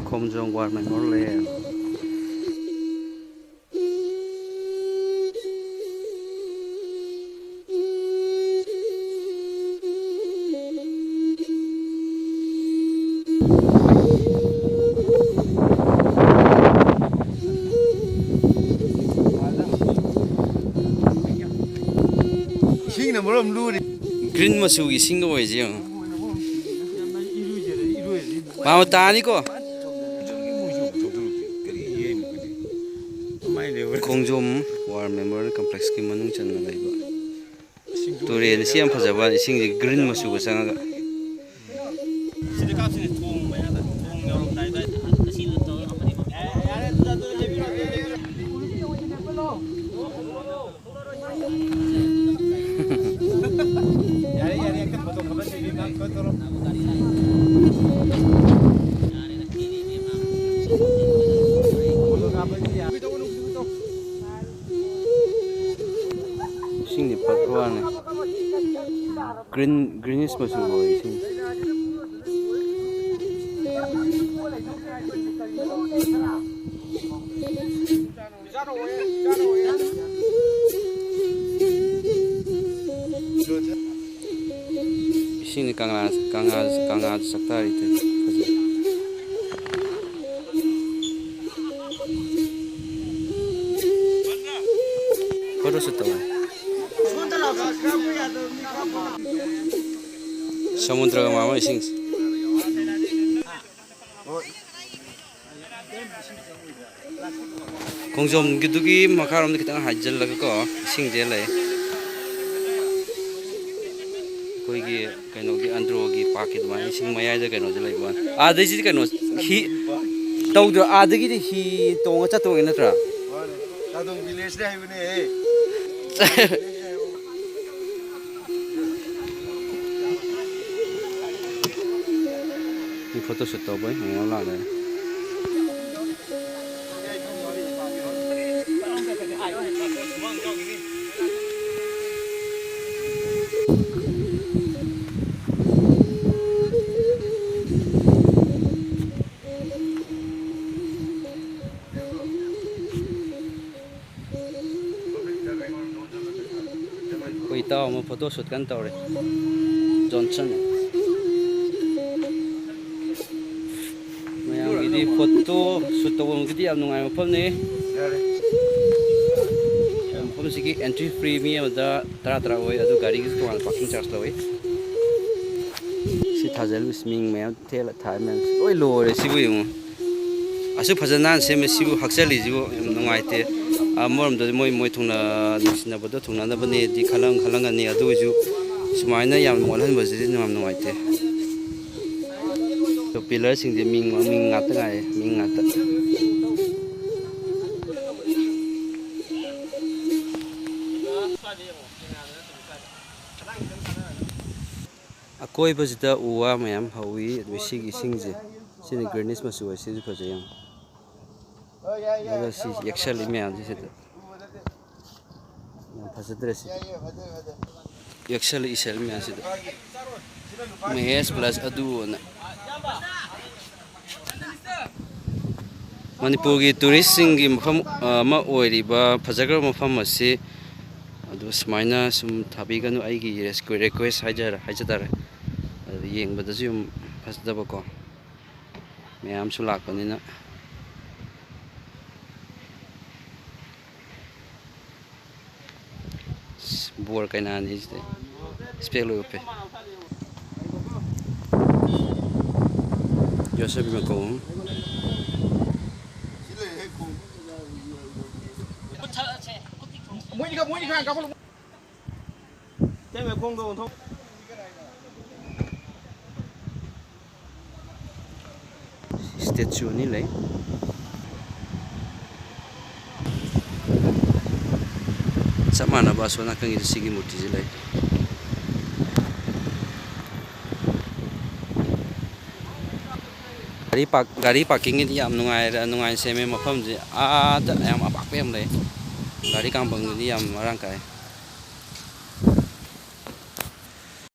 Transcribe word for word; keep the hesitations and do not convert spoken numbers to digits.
ꯈꯣꯡꯖꯣꯝ War Memorial꯫ ꯏꯁꯤꯡꯅ ꯃꯔꯣꯝ ꯂꯨꯔꯤ꯫ Green ꯃꯆꯨꯒꯤ ꯏꯁꯤꯡꯒ ꯑꯣꯏꯁꯦ ꯌꯦꯡꯉꯣ꯫ ꯃꯥꯃ ꯇꯥꯅꯤꯀꯣ꯫ ꯈꯣꯡꯖꯣꯝ War Memorial Complexꯀꯤ ꯃꯅꯨꯡ ꯆꯟꯅ ꯂꯩꯕ ꯇꯨꯔꯦꯟ ꯑꯁꯤ ꯌꯥꯝ ꯐꯖꯕ, ꯏꯁꯤꯡꯁꯦ green ꯃꯆꯨꯒ ꯆꯪꯉꯒ꯫ ꯁꯤꯗ ꯀꯥꯞꯁꯤꯅꯦ, ꯊꯣꯡ ꯃꯌꯥꯗ, ꯊꯣꯡ ꯌꯧꯔꯝꯗꯥꯏ ꯑꯗꯨꯋꯥꯏꯗ꯫ ꯑꯁꯤꯗ ꯇꯧꯔꯒ ꯑꯃꯅꯤ꯫ ꯌꯥꯔꯦ, ꯌꯥꯔꯦ, ꯑꯝꯇ photo ꯈꯟꯕ ꯁꯤꯜꯂꯤ, ꯃꯥ ꯀꯩꯅꯣ ꯇꯧꯔꯣ꯫ Photo ꯀꯥꯞꯄꯁꯤ ꯌꯥꯔꯦ꯫ ꯏꯁꯤꯡꯗꯤ ꯐꯠꯇ꯭ꯔꯣ ꯋꯥꯅꯤ꯫ Green, greenish ꯃꯆꯨ ꯑꯣꯏ ꯏꯁꯤꯡ꯫ ꯏꯁꯤꯡꯗꯤ ꯀꯪꯂꯥ, ꯀꯪꯂꯥ, ꯀꯪꯂꯥꯗ ꯆꯥꯛꯇꯥꯔꯤꯗꯨ ꯐꯖꯩ꯫ Photoshoot ꯇꯧꯕ꯫ ꯁꯃꯨꯗ꯭ꯔꯒ ꯃꯥꯟꯕ ꯏꯁꯤꯡꯁꯦ꯫ ꯈꯣꯡꯖꯣꯝꯒꯤꯗꯨꯒꯤ ꯃꯈꯥꯔꯣꯝꯗ ꯈꯤꯇꯪ ꯍꯥꯏꯖꯤꯜꯂꯒꯀꯣ, ꯏꯁꯤꯡꯁꯦ ꯂꯩ꯫ ꯑꯩꯈꯣꯏꯒꯤ ꯀꯩꯅꯣꯒꯤ ꯑꯟꯗ꯭ꯔꯣꯒꯤ parkꯀꯤ ꯑꯗꯨꯃꯥꯏꯅ ꯏꯁꯤꯡ ꯃꯌꯥꯏꯗ ꯀꯩꯅꯣꯁꯦ ꯂꯩꯕ ꯋꯥꯅꯤ꯫ ꯑꯥꯗꯩꯁꯤꯗꯤ ꯀꯩꯅꯣ, ꯍꯤ ꯇꯧꯗ꯭ꯔꯣ? ꯑꯥꯗꯒꯤꯗꯤ ꯍꯤ ꯇꯣꯡꯉ ꯆꯠꯇꯣꯏ ꯅꯠꯇ꯭ꯔꯥ? ꯃꯥꯅꯦ꯫ ꯇꯥꯗꯣꯡ villageꯅꯦ ꯍꯥꯏꯕꯅꯦꯍꯦ꯫ ꯃꯤ photoshoot ꯇꯧꯕꯩ ꯃꯌꯥꯝ ꯂꯥꯛꯅꯔꯦ꯫ Photo shoot ꯀꯟꯅ ꯇꯧꯔꯤ꯫ ꯖꯣꯟꯁꯟ꯫ ꯃꯌꯥꯝꯒꯤꯗꯤ photo shoot ꯇꯧꯐꯝꯒꯤꯗꯤ ꯌꯥꯝ ꯅꯨꯡꯉꯥꯏꯕ ꯃꯐꯝꯅꯤ꯫ ꯃꯐꯝꯁꯤꯒꯤ entry fee ꯃꯤ ꯑꯃꯗ ꯇꯔꯥ ꯇꯔꯥ ꯑꯣꯏ, ꯑꯗꯨ ꯒꯥꯔꯤꯒꯤꯁꯨ ꯇꯣꯉꯥꯟꯅ parking charge ꯂꯧꯏ꯫ ꯁꯤ ꯊꯥꯖꯜꯂꯨ, ꯃꯤꯡ ꯃꯌꯥꯝ ꯊꯦꯠꯂ ꯊꯥꯏ ꯃꯌꯥꯝꯁꯤ ꯂꯣꯏ ꯂꯣꯏꯔꯦ꯫ ꯁꯤꯕꯨ ꯌꯦꯡꯉꯨ, ꯑꯁꯨꯛ ꯐꯖꯅ ꯅꯥꯟꯅ ꯁꯦꯝꯃꯦ꯫ ꯁꯤꯕꯨ ꯍꯛꯆꯜꯂꯤꯁꯤꯕꯨ ꯌꯥꯝ ꯅꯨꯡꯉꯥꯏꯇꯦ꯫ ꯑꯃꯔꯣꯝꯗꯗꯤ ꯃꯣꯏ, ꯃꯣꯏ ꯊꯨꯡꯅ ꯅꯨꯡꯁꯤꯅꯕꯗꯣ ꯊꯨꯡꯅꯅꯕꯅꯦꯗꯤ ꯈꯜꯂꯝ-, ꯈꯜꯂꯝꯒꯅꯤ꯫ ꯑꯗꯨ ꯑꯣꯏꯁꯨ ꯁꯨꯃꯥꯏꯅ ꯌꯥꯝ ꯃꯣꯠꯍꯟꯕꯁꯤꯗꯤ ꯌꯥꯝ ꯅꯨꯡꯉꯥꯏꯇꯦ꯫ ꯑꯗꯣ pillarꯁꯤꯡꯁꯦ ꯃꯤꯡ, ꯃꯤꯡ ꯉꯥꯛꯇ ꯉꯥꯏꯔꯦ, ꯃꯤꯡ ꯉꯥꯛꯇ꯫ ꯑꯀꯣꯏꯕꯁꯤꯗ ꯎ ꯋꯥ ꯃꯌꯥꯝ ꯍꯧꯋꯤ꯫ ꯑꯗꯨꯒ ꯁꯤꯒꯤ ꯏꯁꯤꯡꯁꯦ, ꯁꯤꯅ greenish ꯃꯆꯨ ꯑꯣꯏ, ꯁꯤꯁꯨ ꯐꯖꯩ ꯌꯥꯝ꯫ ꯑꯗꯨꯒ ꯁꯤ ꯌꯦꯛꯁꯜꯂꯤ ꯃꯌꯥꯝꯁꯤ ꯁꯤꯗ꯫ ꯌꯥꯝ ꯐꯖꯗ꯭ꯔꯦ ꯁꯤꯗꯤ꯫ ꯌꯦꯛꯁꯜꯂꯤ ꯏꯁꯜ ꯃꯌꯥꯝꯁꯤꯗ꯫ ꯃꯍꯦꯁ plus ꯑꯗꯨ ꯑꯅ꯫ ꯃꯅꯤꯄꯨꯔꯒꯤ touristꯁꯤꯡꯒꯤ ꯃꯐꯝ, ꯑ, ꯑꯃ ꯑꯣꯏꯔꯤꯕ ꯐꯖꯈ꯭ꯔꯕ ꯃꯐꯝ ꯑꯁꯤ ꯑꯗꯨ ꯁꯨꯃꯥꯏꯅ ꯁꯨꯝ ꯊꯥꯕꯤꯒꯅꯨ, ꯑꯩꯒꯤ ꯔꯦꯁ-, request ꯍꯥꯏꯖꯔ-, ꯍꯥꯏꯖ ꯇꯥꯔꯦ꯫ ꯑꯗꯨ ꯌꯦꯡꯕꯗꯁꯨ ꯌꯥꯝ ꯐꯖꯗꯕꯀꯣ꯫ ꯃꯌꯥꯝꯁꯨ ꯂꯥꯛꯄꯅꯤꯅ꯫ ꯕꯣꯔ ꯀꯩꯅꯥꯅꯤ ꯁꯤꯗꯤ꯫ Spec ꯂꯣꯏ ꯎꯞꯄꯦ꯫ ꯌꯣꯠꯁꯕꯤ ꯃꯀꯧ꯫ ꯃꯣꯏꯅꯤ ꯈꯔ, ꯃꯣꯏꯅꯤ ꯈꯔ ꯀꯥꯈꯠꯂꯨ꯫ ꯏꯇꯩꯃ ꯈꯣꯡꯗꯣ ꯑꯣꯟꯊꯣꯛ꯫ Statue ꯑꯅꯤ ꯂꯩ꯫ ꯆꯞ ꯃꯥꯟꯅꯕ ꯑꯁꯣꯝ ꯅꯥꯀꯟꯒꯤꯁꯨ ꯁꯤꯒꯤ ꯃꯨꯔꯇꯤꯁꯤ ꯂꯩ꯫ ꯒꯥꯔꯤ park, ꯒꯥꯔꯤ parkingꯒꯤꯗꯤ ꯌꯥꯝ ꯅꯨꯡꯉꯥꯏꯔꯦ, ꯅꯨꯡꯉꯥꯏꯅ ꯁꯦꯝꯃꯦ ꯃꯐꯝꯁꯦ꯫ ꯑꯥꯗ ꯌꯥꯝ ꯑꯄꯥꯛꯄ ꯌꯥꯝ ꯂꯩ꯫ ꯒꯥꯔꯤ ꯈꯥꯝꯐꯝꯒꯤꯗꯤ ꯌꯥꯝ ꯃꯔꯥꯡ ꯀꯥꯏ꯫